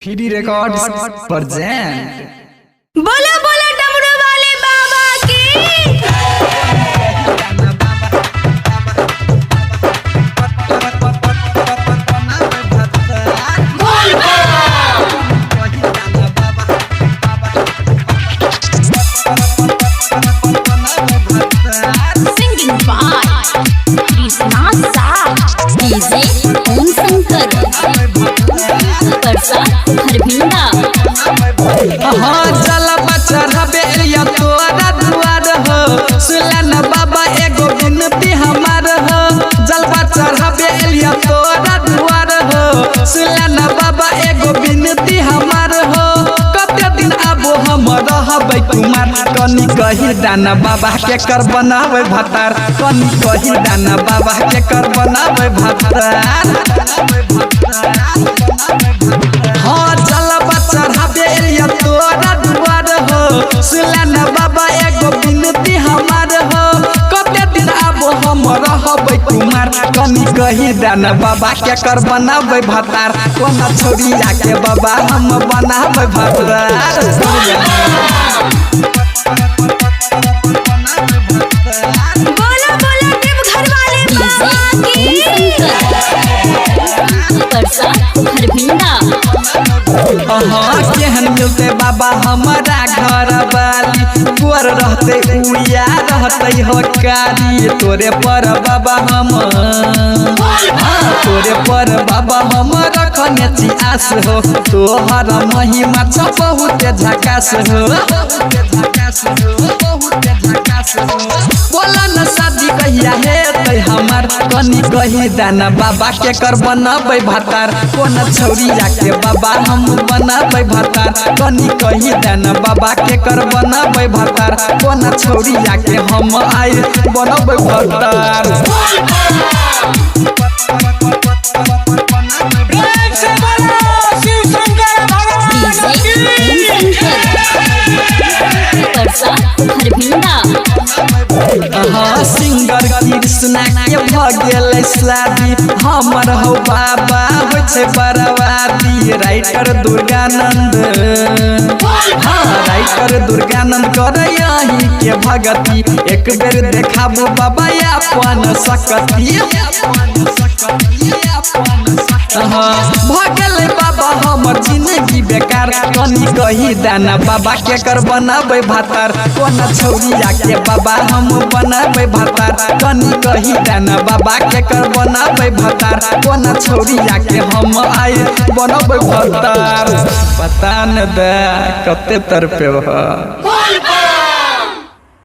पीडी records present. बोलो बोलो डमरू वाले बाबा की। Singing by Krishna Sah, DJ Om Shankar, Parsa Harbhinda. हाँ जलवा चढ़ाबे एलिया तोरा दुआर हो, सुलन बाबा एगो विनती हमार हो। जलवा चढ़ाबे एलिया तोरा दुआर हो, सुलन बाबा एगो विनती हमार हो। कते दिन आबो हम रहबै कुमार, कनी कही दाना बाबा के कर बनाबै भतार। कनी कही दाना बाबा के कर बनाबै भतार। हाँ जलवा चढ़ाबे एलिया तोरा दुआर हो, सुलन बाबा एगो विनती हमार हो। कते दिन आबो हम रहबै कुमार, कनी कही दाना बाबा के कर बनाबै भतार। कोना छोरिया के बाबा हम बनाबै भतार। बोलो बोलो देवघर वाले डीजे बाबा ओम की। शंकर, परसा हरभिंडा। हाँ केहन मिलते बाबा हमारा घर वाली, गोर रहते उड़िया रहते हो कारी। तोरे पर बाबा हम, हाँ तोरे पर बाबा हम रखने छी आस हो। तोहर महिमा छ बहुते झकास हो, बोला न शादी कहिया हेतै हमार। कनी कही दाना बाबा के कर बनाबै भतार। कोन छौरिया के बाबा हम बनाबै भतार। कनी कही दाना बाबा के कर बनाबै भतार। कोन छौरिया के हम आइ बनाबै भतार। डीजे ओम शंकर, परसा हरभिंडा। हाँ सिंगर कृष्णा के भ गेलै शादी, हमर हौ बाबा होइ छै बर्बादी। राइटर दुर्गानंद, हाँ राइटर दुर्गानंद करै अहीं के भगती। एक बेर देखाबू बाबा अपन सकती। हाँ भ गेलै बाबा हमर जिंदगी बेकार। कनी कही दाना बाबा के कर बनाबै भतार। कोना छौरिया के बाबा हम बनाबै भतार। कनी कही दाना बाबा के कर बनाबै भतार। कोना छौरिया के हम आइ बनाबै भतार। पता न दे कते तरफे।